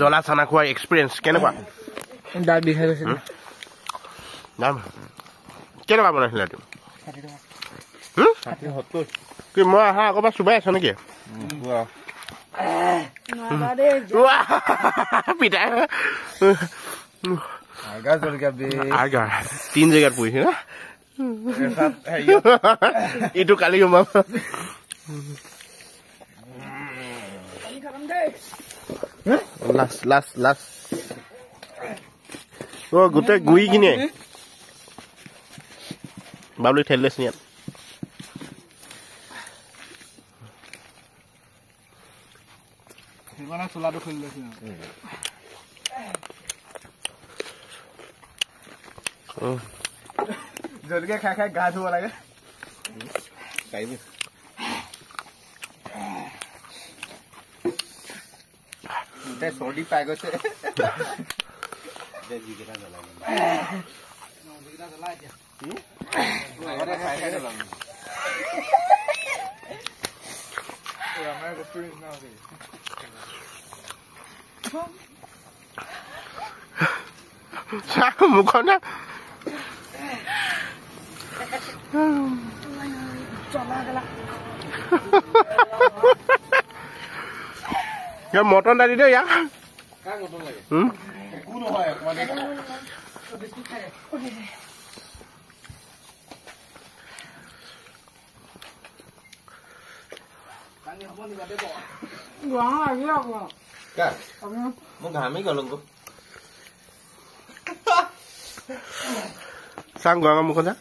জ্বলা চানা খোৱাৰ এক্সপিৰিয়েঞ্চ কেনেকুৱা? দাঁত বিষাই গৈছে। দাম কেনেকুৱা বনাইছিলে এইটো? কি মই অহা আকৌ পৰা চুবাই আছ নেকি? পিতাই তিন জেগাত পৰিছে না এইটো কালি সোমাম। লাষ্ট লাষ্ট লাষ্ট অ গোটেই গুৰি কিনে বাবলি ঠেলি লৈছে ইয়াত। জলকীয়া খাই খাই গা ধুব লাগে। চৰ্দি পাই গৈছে। মুখখন মটন দালি দেই ইয়াক। চাং গৰমৰ মুখত যা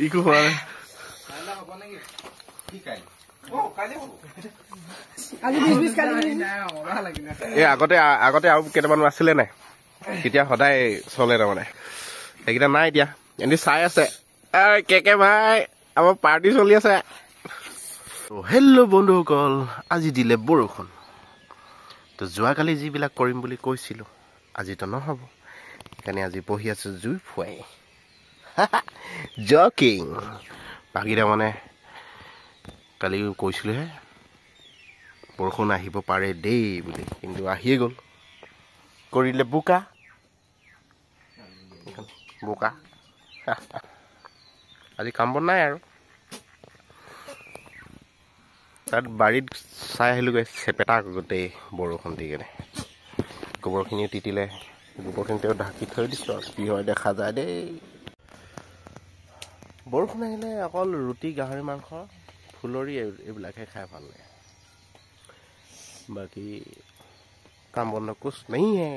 ইকো হোৱা নাই। এই আগতে আগতে আৰু কেইটামান আছিলে নাই, তেতিয়া সদায় চলে তাৰমানে, সেইকেইটা নাই এতিয়া। এনে চাই আছে কে কে ভাই, আমাৰ পাৰ্টি চলি আছে। হেল্ল' বন্ধুসকল, আজি দিলে বৰষুণ। তো যোৱাকালি যিবিলাক কৰিম বুলি কৈছিলোঁ আজিতো নহ'ব, সেইকাৰণে আজি বহি আছোঁ জুই ফুৱাই জকিং। বাকী তাৰমানে কালি কৈছিলোঁহে বৰষুণ আহিব পাৰে দেই বুলি, কিন্তু আহিয়ে গ'ল। কৰিলে বোকা বোকা। আজি কাম বন নাই আৰু। তাত বাৰীত চাই আহিলোগৈ, চেপেটা গোটেই বৰষুণ দি কেনে গোবৰখিনিও তিতিলে। গোবৰখিনি তেওঁ ঢাকি থৈ দিছোঁ আৰু কি হয় দেখা যায় দেই। বৰষুণ আহিলে অকল ৰুটি, গাহৰি মাংস, ফুলৰি এইবিলাকহে খাই ভাল লাগে, বাকী কাম বন্ধ কুছ नहीं है।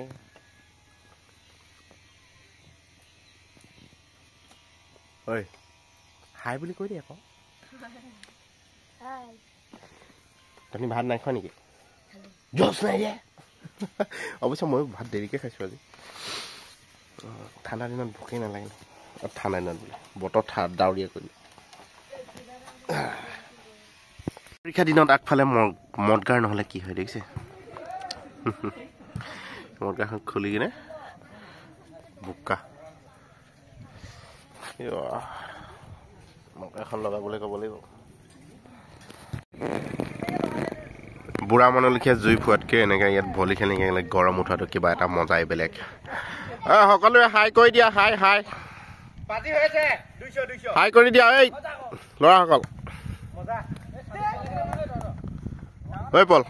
ঐ হাই বুলি কৈ দিয়ে আকৌ। তুমি ভাত নাই খোৱা নেকি? জোচ নাই দিয়া। অৱশ্যে ময়ো ভাত দেৰিকৈ খাইছোঁ আজি। ঠাণ্ডা দিনত ভোকেই নালাগে। ঠাণ্ডা দিনত বোলে বতৰ ডাৱৰীয়া কৰিলে। বাৰিষা দিনত আগফালে মদগাৰ নহ'লে কি হয় দেখিছে? মদগাৰখন খুলি কিনে বোকা মদগাৰখন লগাবলৈ ক'ব লাগিব। বুঢ়া মানুহ লিখীয়া জুই ফুৱাতকৈ এনেকৈ ইয়াত ভলী খেলি গৰম উঠাটো কিবা এটা মজাই বেলেগ। সকলোৱে হাই কৰি দিয়া, হাই হাই হাই কৰি দিয়া। এই ল'ৰাসকল, ঐ পল,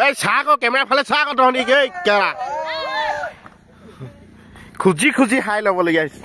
এই চা আকৌ কেমেৰা ফালে চা আকৌ তহঁতি, এই কেৰা খুজি খুজি হাই ল'বলগীয়া হৈছে।